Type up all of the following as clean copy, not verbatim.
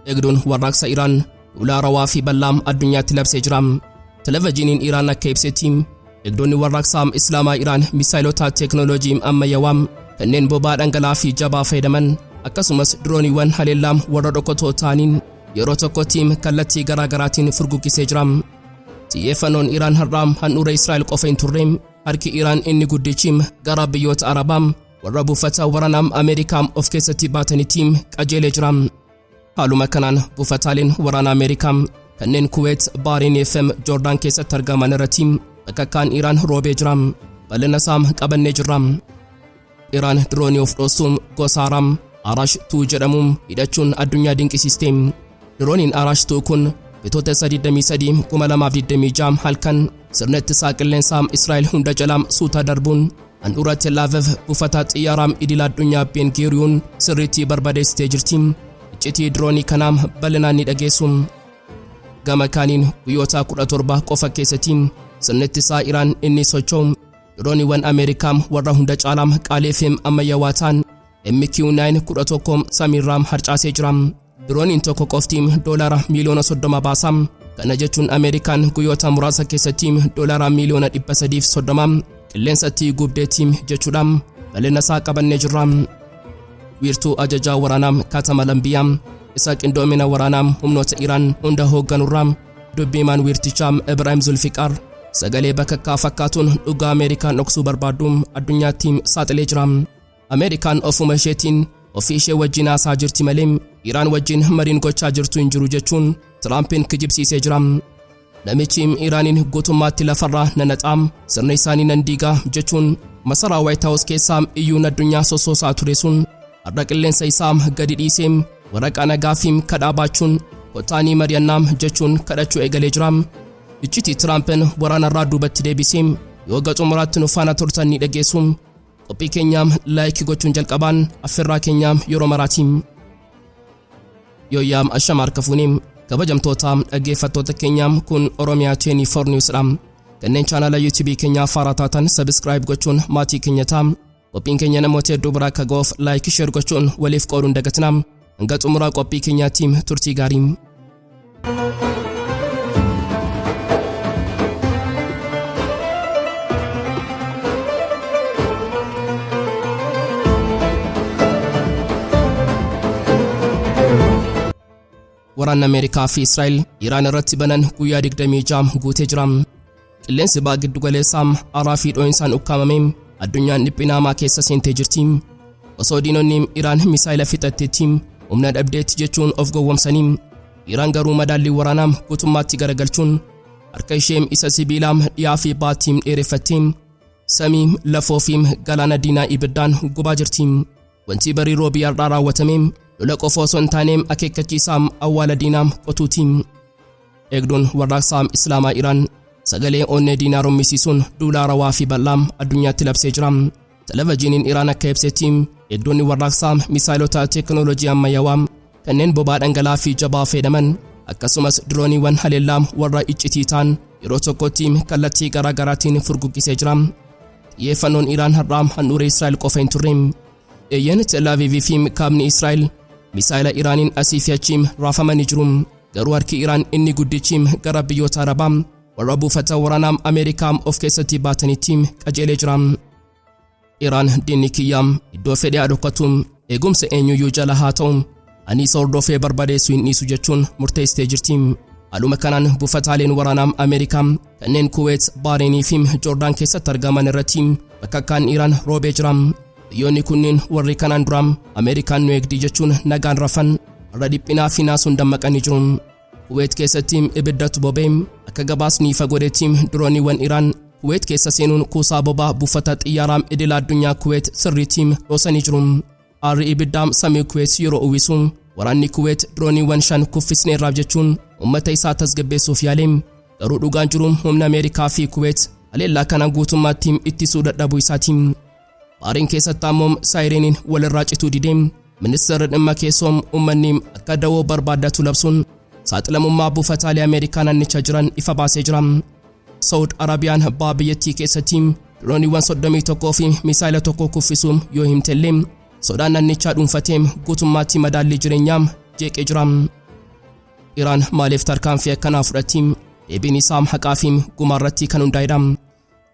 Eegduun warraaqsa Iraan duula haarawaa fi bal'aa addunyaatti labsee jira. Televezyiiniin Iraan akka ibsetti, eegdonni warraaqsa Islaamaa Iraan misaayilota teeknooloojii ammayyaawaa kanneen boba'aa dhangala'aa fi jabaa fayyadaman, akkasumas dirooniiwwan haleellaa warra dhokatoo ta'aniin yeroo tokkotti kallattii garaa garaatiin furguggisee jira. Xiyyeeffannoon Iraan har'aa handhuura Israa'el qofa hin turre. Harki Iraan inni guddichi gara biyyoota Arabaa warra buufata waraanaa Ameerikaa of keessatti baatanitti qajeelee jira. Haaluma kanaan buufataaleen waraana Ameerikaa kanneen Kuweet, Baariin fi Joordaan keessatti argaman irratti bakakkaan Iraan roobee jira. Bal'ina isaa qabannee jirra. Iraan diroonii of dhoostuun gosa haaraa Arash 2 jedhamu hidhachuun addunyaa dinqisiiste. Dirooniin Arash 2 kun Bitootessa 23 2026 halkan sirna ittisaa qilleensaa Israa'el hunda jalaa suuta darbuun handhuura Tel Aviv, buufata xiyyaaraa idil addunyaa Ben Gurion sirriitti barbadeessitee jirti. Iccitii diroonii kanaa bal'inaan ni dhageessu. Gama kaaniin guyyoota 17 qofa keessatti sirni ittisaa Iraan inni socho'u dirooniiwwan Ameerikaa warra hunda caalaa qaalii fi ammayyaawaa ta'an MQ-9 11 samiirraa harcaasee jira. Dirooniin tokko qofti doolaara miiliyoona 30 baasa. Kana jechuun Ameerikaan guyyoota muraasa keessatti doolaara miiliyoona 330 qilleensatti gubdeetti jechuudha. Bal'ina isaa qabannee jirra. Wiirtuu ajajaa waraanaa Katama Lambiyaa isa qindoomina waraanaa humnoota Iraan hunda hoogganurraa dubbiimaan wiirtichaa Ibrahim Zulfiqaar sagalee bakakkaa fakkaatuun dhugaa Ameerikaan dhoksuu barbaaddu addunyaatti saaxilee jira. Ameerikaan ofuma isheetiin ofii ishee wajjin haasaa jirti malee Iraan wajjin mariin gochaa jirtu hin jiru jechuun Tiraampiin kijibsiisee jira. Namichi Iraaniin guutummaatti lafarraa nanaxaa, sirna isaanii nan diigaa jechuun masaraa White House keessaa iyyuun addunyaa sossoosaa ture sun har'a qilleensa isaa gadi dhiisee waraqaa nagaa fi kadhaa baachuun kottaanii mari'annaa jechuun kadhachuu eegalee jira. Iccitii Tiraampiin waraanarraa duubatti deebisee yoo xumuraatti nu faana turtan ni dhageessu. Qophii keenyaam like gochuun jalqabaan affirraa keenyaam yeroo maraatiin. Yooyyaam, ashama harka fuunee, kabajamtoota dhaggeeffattoota keenyaam, kun Oromiyaa 24 News dha. Kanneen chaanala YouTube keenyaa faaraa taatan subscribe gochuun maatii keenya ta'a. Qophiin keenya namoota hedduu biraa akka ga'uuf like, share gochuun waliif qooduun dagatina. Hanga xumuraa qophii keenyaatti turtii gaarii. Waraanni Ameerikaa fi Israa'el Iraan irratti banan guyyaa 26 guutee jira. Qilleensi ba'a giddu galeessaa aaraa fi dhoo'insaan ukkaamamee addunyaan dhiphina hamaa keessa seentee jirti. Osoo diinonni Iraan misaayila fixatteetti, humna dhabdeetti jechuun of gowwomsanii, Iraan garuu madaallii waraanaa guutummaatti garagalchuun harka ishee isa sibiilaa dhiyaa fi baatti dheereffattee samii, lafoo fi galaana diinaa ibiddaan gubaa jirti. Wanti barii roobii har'aa raawwatame lola qofa osoo hin taane akeekkachiisaa awwaala diinaa qotuuti. Eegduun warraaqsaa Islaamaa Iraan sagalee onnee diinaa rommisiisuun duula haarawaa fi bal'aa addunyaatti labsee jira. Televezyiiniin Iraan akka ibsetti, eegdonni warraaqsaa misaayilota teeknooloojii ammayyaawaa kanneen boba'aa dhangala'aa fi jabaa fayyadaman, akkasumas dirooniiwwan haleellaa warra iccitii ta'an yeroo tokkotti kallattii garaa garaatiin furguggisee jira. Xiyyeeffannoon Iraan har'aa handhuura Israa'el qofa hin turre. Eeyyeen, Tel Aviv fi kaabni Israa'el misaayila Iraaniin asii fi achi raafamanii jiru. Garuu harki Iraan inni guddichi gara biyyoota Arabaa warra buufata waraanaa Ameerikaa of keessatti baatanitti qajeelee jira. Iraan diinni kiyyaa iddoo fedhe haa dhokatu, eegumsa eenyuyyuu jala haa ta'u, ani isa hordofee barbadeessuu hin dhiisu jechuun murteessitee jirti. Haaluma kanaan buufataaleen waraanaa Ameerikaa kanneen Kuweet, Baareenii fi Joordaan keessatti argaman irratti bakakkaan Iraan roobee jira. Biyyoonni kunneen warri kanaan dura Ameerikaan nu eegdi jechuun nagaan rafan har'a dhiphinaa fi naasuun dammaqanii jiru. Kuweet keessatti ibiddatu bobee. Akka gabaasni ifa godhetti, dirooniiwwan Iraan Kuweet keessa seenuun kuusaa bobaa buufata xiyyaaraa idila addunyaa Kuweet sirriitti dhoosanii jiru. Aarri ibiddaa samii Kuweet yeroo uwwisu, waraanni Kuweet dirooniiwwan shan kuffisneerraaf jechuun uummata isaa tasgabbeessuuf yaale. Garuu dhugaan jiru humna Ameerikaa fi Kuweet haleellaa kana guutummaatti ittisuu dadhabuu isaati. Baariin keessatti ammoo saayireniin walirraa cituu didee. Ministeerri dhimma keessoo uummanni akka dawoo barbaaddatu labsuun saaxilamummaa buufataalee Ameerikaa naannicha jiran ifa baasee jira. Saud Arabiyaan baha biyyattii keessatti dirooniiwwan 31 fi misaayila tokko kuffisuu yoo himtellee, sodaan naannichaa dhuunfatee guutummaatti madaallii jireenyaa jeeqee jira. Iraan maaliif tarkaanfii akkanaa fudhatti? Deebiin isaa haqaa fi gumaa irratti kan hundaa'edha.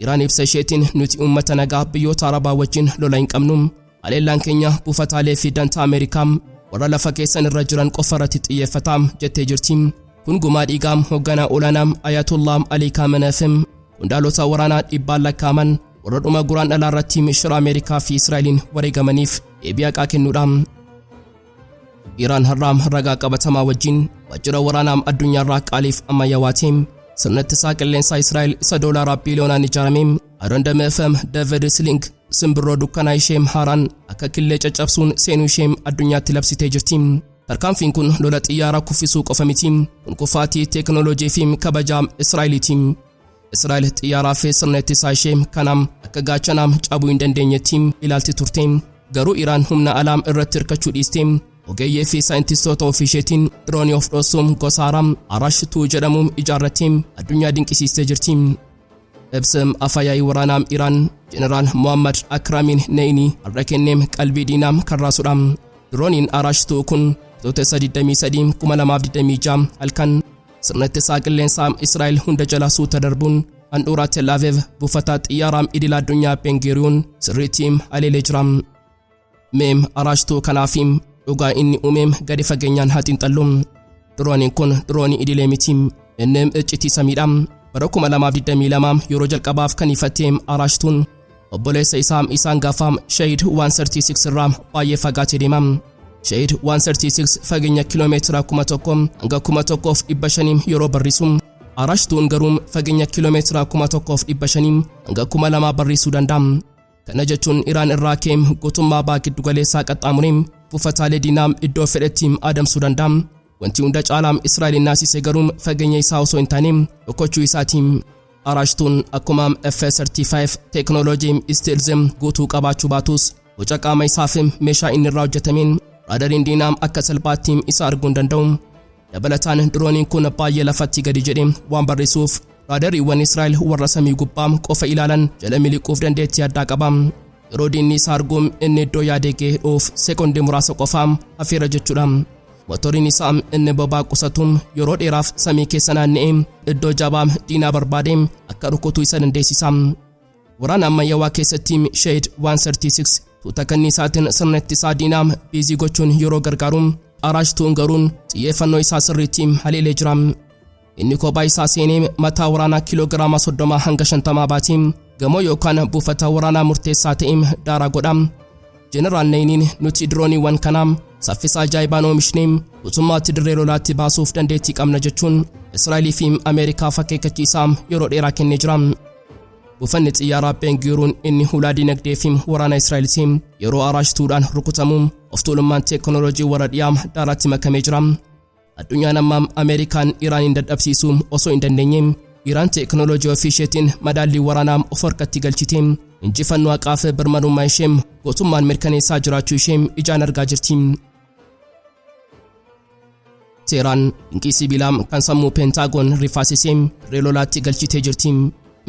Iraan ibsa isheetiin, "Nuti uummata nagaa biyyoota Arabaa wajjin lola hin qabnu. Haleellaan keenya buufataalee fi dantaa Ameerikaa warra lafa keessan irra jiran qofa irratti xiyyeeffata," jettee jirti. Kun gumaa dhiigaa hoogganaa olaanaa Ayatollah Alii Kaameneefim qondaalota waraanaa dhibbaan lakkaa'aman warra dhuma Guraandhalaa irratti shira Ameerikaa fi Israa'eliin wareegamaniif deebii haqaa kennuudha. Iraan har'aam ragaa qabatamaa wajjin waajjira waraanaa addunyaarraa qaaliif ammayyaawaa ta'e, sirna ittisaa qilleensaa Israa'el isa doolaaraa biiliyoonaan ijaarame Iron Dome fi David Sling, simbirroo dukkanaa ishee haaraan akka killee caccabsuun seenuu ishee addunyaatti labsitee jirti. Tarkaanfiin kun lola xiyyaaraa kuffisuu qofa miti. Kun kufaatii teekinooloojii fi kabajaa Israa'eliiti. Israa'el xiyyaaraa fi sirna ittisaa ishee kanaam akka gaachanaam cabuu hin dandeenyetti ilaalti turte. Garuu Iraan humna alaam irratti hirkachuu dhiiste, ogeeyyii fi saayintistoota ofii isheetiin diroonii of dhoossuun gosa haaraa Arash 2 jedhamuun ijaarrattee addunyaa dinqisiistee jirti. Ibsa afyaa'ii waraanaa Iraan Jeneraal Muhammad Akramiin Neeyinii har'a kenneem qalbii diinaa kan raasudha. Dirooniin Arash 2 kun Bitootessa 23 2026 halkan sirna ittisaa qilleensaa Israa'el hunda jala suuta darbuun handhuura Tel Aviv, buufata xiyyaaraa idil addunyaa Ben sirriitti haleelee jira. Meem Arash 2 kanaaf dhugaa inni uumeem gadi fageenyaan haa xiinxallu. Dirooniin kun diroonii idilee miti. Inni iccitii samiidha. Bara 2022 yeroo jalqabaaf kan ifatee Arash 2 obboleessa isaa isaan gaafa Shahid 136 irraa baay'ee fagaatee deema. Shahid 136 fageenya kiiloomeetira 1000 hanga 1500 yeroo barrisu, Arash 2 garuu fageenya kiiloomeetira 1500 hanga 2000 barrisuu danda'a. Kana jechuun Iraan irraa ka'ee guutummaa baha giddu galeessaa qaxxaamuree buufataalee diinaa iddoo fedhetti adamsuu danda'a. Wanti hunda caalaa Israa'el naasise garuu fageenya isaa osoo hin taane dhokachuu isaati. Arash 2 akkuma F-35 teeknooloojii stealth guutuu qabaachuu baatus, boca qaama isaa fi meeshaa inni irraa hojjetameen raadariin diinaa akka salphaatti isa arguu hin danda'u. Dabalataan, dirooniin kun baay'ee lafatti gadi jedhee waan barrisuuf raadariiwwan Israa'el warra samii gubbaa qofa ilaalan jala miliquuf dandeettii addaa qaba. Yeroo diinni isa arguu inni iddoo yaadee ga'ee dhuuf sekoondii muraasa qofaa hafeera jechuudha. Motoriin isaa inni boba'aa qusatu yeroo dheeraaf samii keessa naanna'ee iddoo jabaa diinaa barbaade akka rukutu isa dandeessisa. Waraana ammayyaawaa keessatti Shahid 136 tuuta kanniisaatiin sirna ittisaa diinaa busy gochuun yeroo gargaaru, Arash 2 garuu xiyyeeffannoo isaa sirriitti haleelee jira. Inni kophaa isaa seenee mataa waraanaa kiiloogiraama 30 hanga 50 baatee gamoo yookaan buufata waraanaa murteessaa ta'e daaraa godha. Jeneraal Neeyiniin, "Nuti dirooniiwwan kanaa saffisa ajaa'ibaan oomishnee guutummaatti dirree lolaatti baasuuf dandeettii qabna," jechuun Israa'elii fi Ameerikaaf akeekkachiisaa yeroo dheeraa kennee jira. Buufanni xiyyaaraa Ben Gurion inni hulaa dinagdee fi waraana Israa'eliiti yeroo Arash 2dhaan rukutamu, of tuulummaan teeknooloojii warra dhiyaa daaraatti makamee jira. Addunyaan ammaa Ameerikaan Iraaniin dadhabsiisuu osoo hin dandeenye, Iraan teeknooloojii ofii isheetiin madaallii waraanaa of harkatti galchite injifannoo haqaa fi birmadummaa ishee gootummaan mirkaneessaa jiraachuu ishee ijaan argaa jirti. Teeraan dinqii sibiilaa kan sammuu Peentaagoon rifaasisee dirree lolaatti galchitee jirti.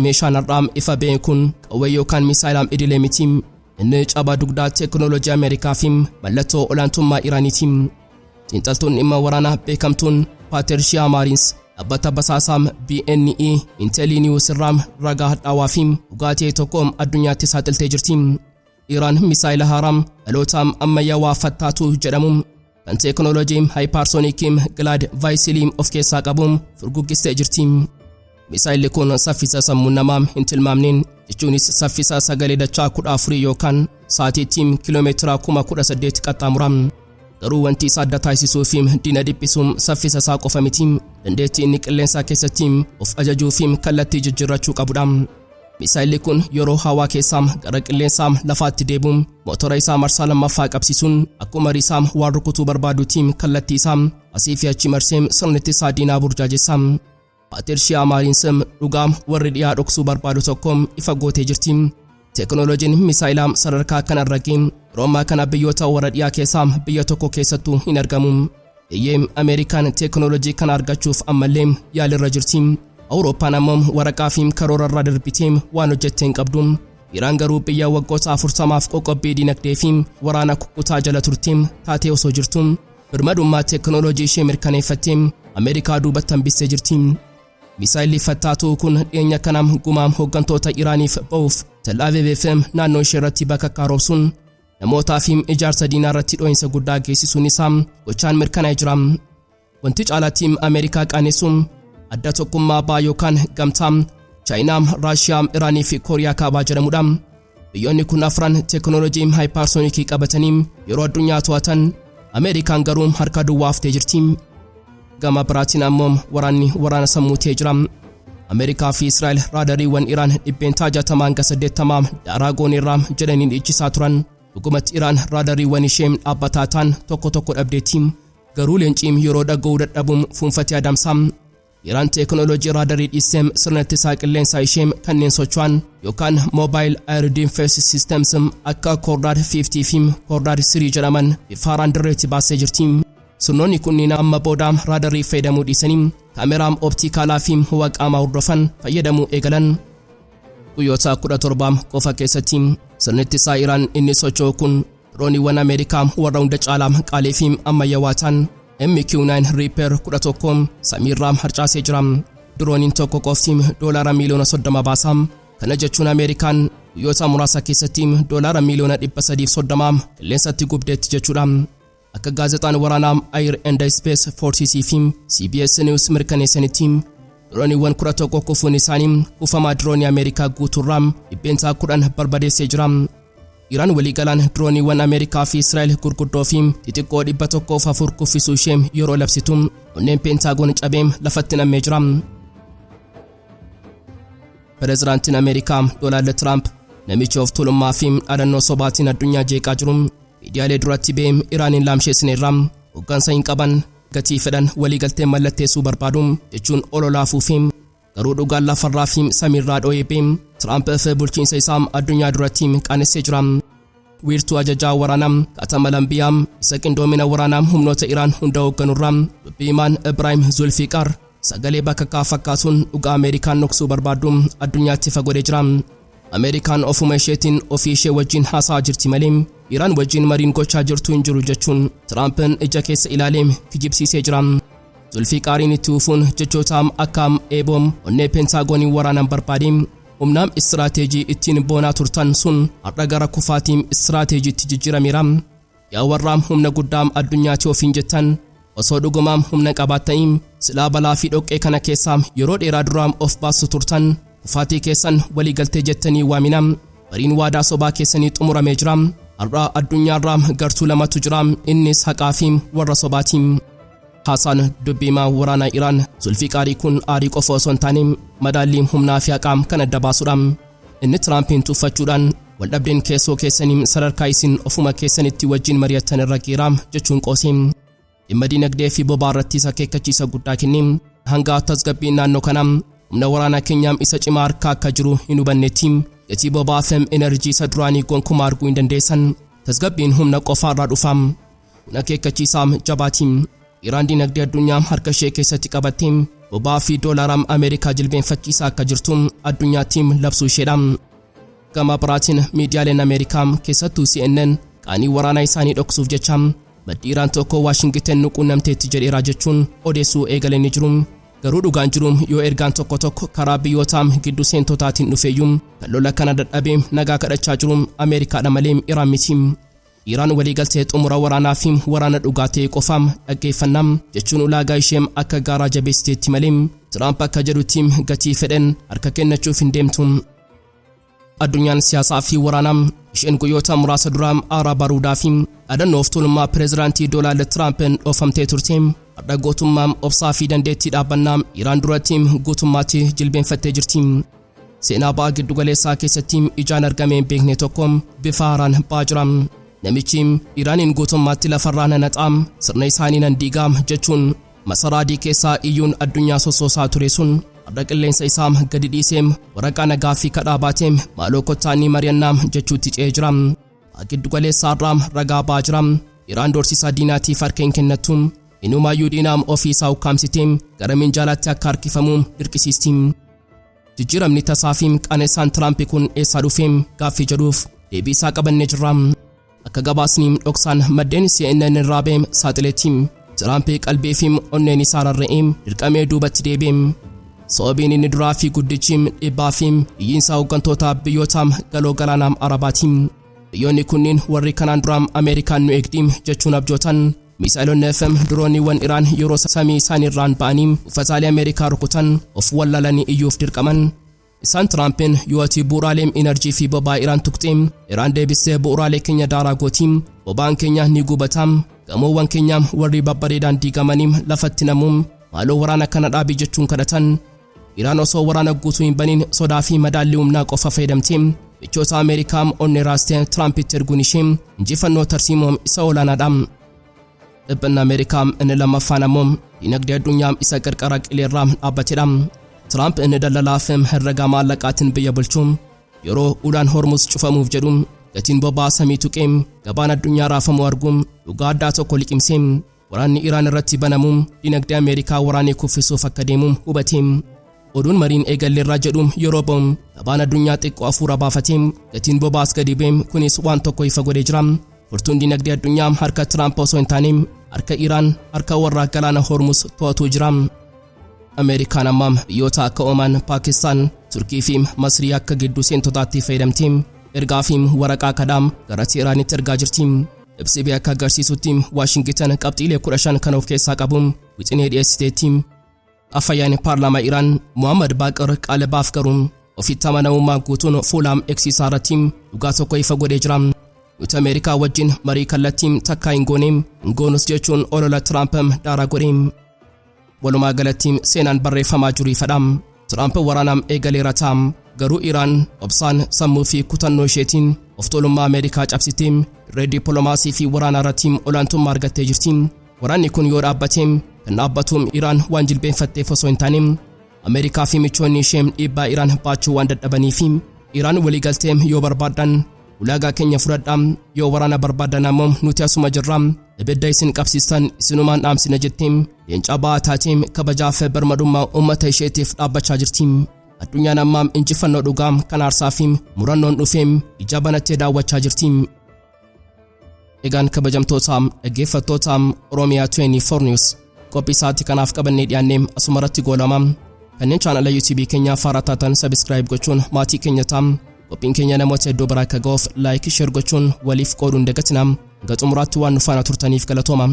Meeshaan har'aa ifa ba'e kun qawwee yookaan misaayilaa idilee miti. Inni cabaa dugdaa teeknooloojii Ameerikaa fi mallattoo olaantummaa Iraaniiti. Xiinxaltuun dhimma waraanaa beekamtuun Paatershiyaa Maariins dhaabbata basaasaa BNE Intellinews irraa ragaa hadhaawaa fi dhugaa ta'e tokko addunyaatti saaxiltee jirti. Iraan misaayila haaraa dhaloota ammayyaawaa Fattah 2 jedhamu kan teeknooloojii hypersonic glide vehicle of keessaa qabu furguggistee jirti. Misaayilli kun saffisa sammuu namaa hin tilmaamneen, jechuunis saffisa sagalee dachaa 14 yookaan sa'atiitti kiiloomeetira 18,000 qaxxaamura. Garuu wanti isa adda taasisuu fi diina dhiphisuu saffisa isaa qofa miti, dandeettii inni qilleensaa keessatti of ajajuu fi kallattii jijjiirrachuu qabudha. Misaayilli kun yeroo hawaa keessaa gara qilleensaa lafaatti deebi'u motora isaa marsaa lammaffaa qabsiisuun akkuma risaa waan rukutuu barbaadutti kallattii isaa asii fi achi marsee sirna ittisaa diinaa burjaajessa. Paatershiyaa Maariins dhugaa warri dhiyaa dhoksuu barbaadu tokko ifa gootee jirti. Teeknooloojiin misaayilaa sadarkaa kanarra ga'e yeroo ammaa kana biyyoota warra dhiyaa keessaa biyya tokko keessattuu hin argamu. Eeyyee, Ameerikaan teeknooloojii kana argachuuf ammallee yaalirra jirti. Awurooppaan ammoo waraqaa fi karoora irra darbitee waan hojjette hin qabdu. Iraan garuu biyya waggoota 40f qoqqobbii dinagdee fi waraana kukkutaa jala turte taatee osoo jirtu, birmadummaa teeknooloojii ishee mirkaneeffattee Ameerikaa duubatti hambistee jirti. Misaayilli fattaatuu kun dhiyeenya kanaam gumaam hooggantoota Iraaniif ba'uuf Tel Aviv fi naannoo ishee irratti bakakkaa roobsuun namootaa fi ijaarsa diinaa irratti dhoo'insa guddaa geessisuun isaa gochaan mirkanaa'ee jira. Wanti caalaatti Ameerikaa qaanessuun adda tokkummaa ba'aa yookaan gamtaa Chaayinaa, Raashiyaa, Iraanii fi Kooriyaa Kaabaa jedhamudha. Biyyoonni kun afran teekinooloojii hypersonic qabatanii yeroo addunyaa to'atan, Ameerikaan garuu harka duwwaa haftee jirti. Gama biraatiin ammoo waraanni waraana sammuu ta'ee jira. Ameerikaa fi Israa'el raadariiwwan Iraan 60% hanga 80 daaraa gooneerraa jedhanii dhiichisaa turan. Dhugumatti Iraan raadariiwwan ishee dhaabbataa ta'an tokko tokko dhabdeetti. Garuu leenciin yeroo dhaga'uu dadhabuun fuunfatee adamsa. Iraan teekinooloojii raadarii dhiissee sirna ittisaa qilleensaa ishee kanneen socho'an yookaan Mobile Air Defense Systems akka Khordad 50 fi Khordad 3 jedhaman bifa haaraan dirreetti baasee jirti. Sirnoonni kunniin amma booda raadarii fayyadamuu dhiisanii kaameraa optikaalaa fi huwa qaamaa hordofan fayyadamuu eegalan. Guyyoota 17 qofa keessatti sirni ittisaa Iraan inni socho'u kun dirooniiwwan Ameerikaa warra hunda caalaa qaalii fi ammayyaawaa ta'an MQ-9 Reaper 11 samiirraa harcaasee jira. Dirooniin tokko qofti doolaara miiliyoona 30 baasa. Kana jechuun Ameerikaan guyyoota muraasa keessatti doolaara miiliyoona 330 qilleensatti gubdeetti jechuudha. Akka gaazexaan waraanaa Air and Space Forces fi CBS News mirkaneessanitti, dirooniiwwan 11 kufuun isaanii kuufamaa diroonii Ameerikaa guutuurraa 10% barbadeessee jira. Iraan waliigalaan dirooniiwwan Ameerikaa fi Israa'el gurguddoo fi xixiqqoo 104 kuffisuu ishee yeroo labsitu, onneen Peentaagoon cabee lafatti nammee jira. Pireezidaantiin Ameerikaa Doonaald Tiraamp, namichi of tuulummaa fi dhaadannoo sobaatiin addunyaa jeeqaa jiru, miidiyaalee duratti ba'ee Iraaniin laamsheessineerra, hooggansa hin qaban, gatii fedhan waliigaltee mallatteessuu barbaadu jechuun ololaafuu fi garuu dhugaan lafarraa fi samiirraa dho'ee ba'e Tiraamp fi bulchiinsa isaa addunyaa duratti qaanessee jira. Wiirtuu ajajaa waraanaa Qaatama Lambiyaa isa qindoomina waraanaa humnoota Iraan hunda hoogganurraa dubbii himaan Ibraahim Zulfiqaar sagalee bakakkaa fakkaatuun dhugaa Ameerikaan dhoksuu barbaaddu addunyaatti ifa godhee jira. Ameerikaan ofuma isheetiin ofii ishee wajjin haasa'aa jirti malee Iraan wajjin mariin gochaa jirtu hin jiru jechuun Tiraampiin ija keessa ilaalee kijibsiisee jira. Zulfiqaariin itti fufuun jechoota akka eeboom onnee Peentaagoonii waraanan barbaade, humnaam istiraateejii ittiin boonaa turtan sun har'a gara kufaatiin istiraateejiitti jijjiirameera. Yaa warraam humna guddaam addunyaatti ofiin jettan, osoo dhugumaam humna qabaattanii silaa balaa fi dhoqqee kana keessaa yeroo dheeraa duraam of baastu turtan. Kufaatii keessan waliigaltee jettanii waamina. Bariin waadaa sobaa keessanii xumuramee jira. Har'a addunyaarraa gartuu lamatu jira, innis haqaa fi warra sobaati. Haasaan dubbiimaa waraanaa Iraan Zulfiqaarii kun aarii qofa osoo hin taane madaallii humnaa fi haqaa kan adda baasudha. Inni Tiraampiin tuffachuudhaan waldhabdeen keessoo keessanii sadarkaa isin ofuma keessanitti wajjin mari'attan irra geera jechuun qoose. Dhimma dinagdee fi boba'aa irrattis akeekkachiisa guddaa kenne. Hanga tasgabbiin naannoo kanaa humna waraanaa keenyaa isa cimaa harkaa akka jiru hin hubannetti gatii boba'aa fi enerjii isa duraanii gonkumaa arguu hin dandeessan. Tasgabbiin humna qofaarraa dhufa. Kun akeekkachiisaa jabaati. Iraan dinagdee addunyaa harka ishee keessatti qabattee boba'aa fi doolaara Ameerikaa jilbeenfachiisaa akka jirtu addunyaatti labsuu isheedha. Gama biraatiin miidiyaaleen Ameerikaa, keessattuu CNN, qaanii waraanaa isaanii dhoksuuf jecha maddi Iraan tokko Waashingiten nu quunnamteetti jedheera jechuun odeessuu eegalanii jiru. Garuu dhugaan jiru yoo ergaan tokko tokko karaa biyyoota gidduu seentotaatiin dhufeeyyuu, kan lola kana dadhabee nagaa kadhachaa jiru Ameerikaadha malee Iraan miti. Iraan waliigaltee xumura waraanaa fi waraana dhugaa ta'e qofaam dhaggeeffannaa jechuun ulaagaa ishee akka gaaraa jabeessiteetti malee Tiraamp akka jedhutti gatii fedhen harka kennachuuf hin deemtu. Addunyaan siyaasaa fi waraanaa isheen guyyoota muraasa duraa aaraa baruudaa fi dhaadannoo of tuulummaa pireezidaantii Doonaald Tiraampiin dhoofamtee turte har'a gootummaa, obsaa fi dandeettii dhaabbannaa Iraan duratti guutummaatti jilbeenfattee jirti. Seenaa ba'aa giddugaleessaa keessatti ijaan argamee hin beekne tokko bifa haaraan ba'aa jira. Namichi Iraaniin guutummaatti lafarraa nanaxaa, sirna isaanii nan diigaa jechuun masaraa adii keessaa iyyuun addunyaa sossoosaa ture sun har'a qilleensa isaa gadi dhiisee waraqaa nagaa fi kadhaa baatee maaloo kottaanii mari'annaa jechuutti ce'ee jira. Giddugaleessaa irraa ragaa ba'aa jira. Iraan doorsisaa diinaatiif harka hin kennattu. Inumaayyuu diinaa ofii isaa ukkaamsitee gara minjaalaatti akka harkifamu dirqisiisti. Jijjiiramni tasaa fi qaanesaan Tiraamp kun eessaa dhufe gaaffii jedhuuf deebii isaa qabannee jirra. Akka gabaasni dhoksaan maddeen CNN irraa ba'e saaxileetti, Tiraamp qalbii fi onneen isaa rarra'ee dirqamee duubatti deebi'e. Sababiin inni duraa fi guddichi dhiibbaa fi iyyiinsa hooggantoota biyyoota galoo galaanaa Arabaati. Biyyoonni kunniin warri kanaan dura Ameerikaan nu eegdi jechuun abjootan, misaa'ilonni FM dirooniiwwan Iraan yeroo samii isaaniirraan ba'anii buufataalee Ameerikaa rukutan of wallaalanii iyyuuf dirqaman. Isaan Tiraampiin, "Yoo ati bu'uuraalee inerjii fi boba'aa Iraan tuqxee, Iraan deebistee bu'uuraalee keenya daaraa gooti, boba'aan keenya ni gubata, gamoowwan keenya warri babbareedaan diigamanii lafatti namu, maaloo waraana kana dhaabii," jechuun kadhatan. Iraan osoo waraana guutuu hin baniin sodaa fi madaallii humnaa qofa fayyadamtee michoota Ameerikaa onnee raastee Tiraampitti erguun ishee injifannoo tarsiimoo isa olaanaadha. Dhiphinni Ameerikaa inni lammaffaan ammoo dinagdee addunyaa isa qarqara qileerraa dhaabbatedha. Tiraamp inni daldalaa fi herrega maallaqaatiin biyya bulchu, yeroo ulaan Hormuz cufamuuf jedhu, gatiin boba'aa samii tuqee gabaan addunyaa raafamuu argu, dhugaa addaa tokko liqimsee, waraanni Iraan irratti banamu dinagdee Ameerikaa waraanee kuffisuuf akka deemu hubate. Oduun mariin eegalleerraa jedhu yeroo ba'u, gabaan addunyaa xiqqoo hafuura baafatee gatiin boba'aas gadi bu'e. Kunis waan tokko ifa godhee jira: furtuun dinagdee addunyaa harka Tiraamp osoo hin taane harka Iraan, harka warra galaana Hormuz to'atuu jira. Ameerikaan amma biyyoota akka Omaan, Paakistaan, Turkii fi Masrii akka gidduu seentotaatti fayyadamtee ergaa fi waraqaa kadhaa gara Teeraanitti ergaa jirti. Ibsi akka agarsiisutti Waashingitan qabxiilee 15 kan of keessaa qabu wixinee dhiyeessiteetti. Afyaa'aan paarlaamaa Iraan Muhammad Baaqir Qaalibaaf garuu ofitti amanamummaa guutuun fuula X isaa irratti dhugaa tokko ifa godhee jira. "Nuti Ameerikaa wajjin marii kallattii takkaa hin goone, hin goonus," jechuun olola Tiraamp daaraa godhe. Walumaa galatti seenaan barreeffamaa jiru ifadha. Tiraamp waraanaam eegaleera ta'a. Garuu Iraan obsaan, sammuu fi kutannoo isheetiin of tuulummaa Ameerikaa cabsitee dirree dippiloomaasii fi waraanaa irratti olaantummaa argattee jirti. Waraanni kun yoo dhaabbate, kan dhaabbatu Iraan waan jilbeenfatteef osoo hin taane, Ameerikaa fi michoonni ishee dhiibbaa Iraan baachuu waan dadhabanii fi Iraan waliigaltee yoo barbaaddan ulaagaa keenya fudhadhaa, yoo waraana barbaaddan ammoo nuti asuma jirra, ibidda isin qabsiistan isinumaan dhaamsina jettee leenca ba'aa taatee kabajaa fi birmadummaa uummata isheetiif dhaabbachaa jirti. Addunyaan ammaa injifannoo dhugaa kan aarsaa fi murannoon dhufee ija banattee daawwachaa jirti. Egaan kabajamtoota dhaggeeffattoota Oromiyaa 24 News, qophii isaatti kanaaf qabannee dhiyaannee asuma irratti goolama. Kanneen chaanala YouTube keenyaa faaraa taatan subscribe gochuun maatii keenya ta'a. Qophiin keenya namoota iddoo biraa akka ga'uuf like, share gochuun waliif qooduun dagatina. Hanga xumuraatti waan nu faana turtaniif galatooma.